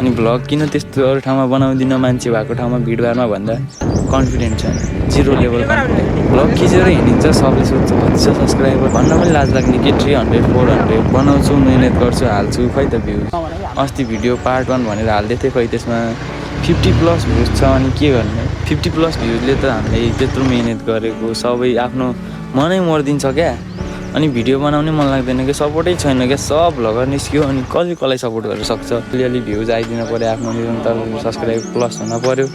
अनि भ्लग किन त्यस्तो अरू ठाउँमा बनाउँदिनँ मान्छे भएको ठाउँमा भिडभाडमा भन्दा कन्फिडेन्ट छैन, जिरो लेभल कन्फिडेन्ट। भ्लग खिचेर हिँडिन्छ, सबले सोध्छ कति छ सब्सक्राइबर भन्न पनि लाज लाग्ने के 300 400 बनाउँछु, मिहिनेत गर्छु, हाल्छु, खै त भ्युज। अस्ति भिडियो पार्ट 1 भनेर हाल्दै थिएँ, खै त्यसमा 50+ भ्युज छ। अनि के गर्ने, 50+ भ्युजले त हामीले त्यत्रो मिहिनेत गरेको सबै आफ्नो मनै मरिदिन्छ क्या। अनि भिडियो बनाउने मन लाग्दैन क्या, सपोर्टै छैन क्या, सब भ्लगर निस्क्यो अनि कसलाई सपोर्ट गर्न सक्छ। अलिअलि भ्युज आइदिनु पऱ्यो, आफ्नो निरन्तर सब्सक्राइब प्लस हुन पऱ्यो,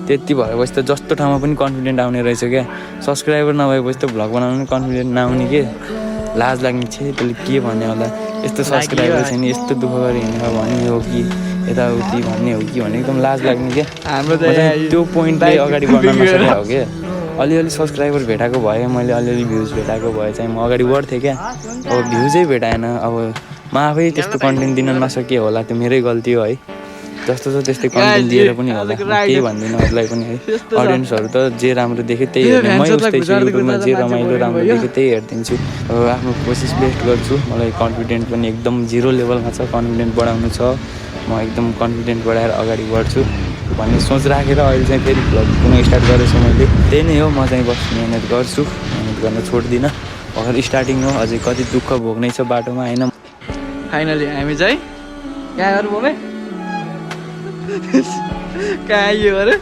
त्यति भएपछि त जस्तो ठाउँमा पनि कन्फिडेन्ट आउने रहेछ क्या। सब्सक्राइबर नभएपछि त भ्लग बनाउनु पनि कन्फिडेन्ट नआउने के, लाज लाग्ने छ। त्यसले के भन्ने होला, यस्तो सब्सक्राइबर छैन, यस्तो दुःख गरी हिँडेर भन्ने हो कि यताउति भन्ने हो कि भने एकदम लाज लाग्ने क्या। हाम्रो त त्यो पोइन्टले अगाडि बढ्न नसकेको हो क्या। अलिअलि सब्सक्राइबर भेटाएको भए, मैले अलिअलि भ्युज भेटाएको भए चाहिँ म अगाडि बढ्थेँ क्या। अब भ्युजै भेटाएन, अब म आफै त्यस्तो कन्टेन्ट दिन नसके होला, त्यो मेरै गल्ती हो है। जस्तो छ त्यस्तै कन्टेन्ट दिएर पनि होला, केही भन्दिनँ अरूलाई पनि है। अडियन्सहरू त जे राम्रो देख्यो त्यही हेर्ने, मै उस्तै छु। युट्युबमा जे रमाइलो राम्रो देख्यो त्यही हेरिदिन्छु। अब आफ्नो कोसिस बेस्ट गर्छु। मलाई कन्फिडेन्ट पनि एकदम जिरो लेभलमा छ, कन्फिडेन्ट बढाउनु छ। म एकदम कन्फिडेन्ट बढाएर अगाडि बढ्छु भन्ने सोच राखेर अहिले चाहिँ फेरि भ्लग पुनः स्टार्ट गरेछु मैले। त्यही नै हो, म चाहिँ बस मिहिनेत गर्छु, मिहिनेत गर्न छोड्दिनँ। भर्खर स्टार्टिङ हो, अझै कति दुःख भोग्नै छ बाटोमा होइन। फाइनली हामी चाहिँ कहाँ गरौँ मम्मी, कहाँ आइयो अरे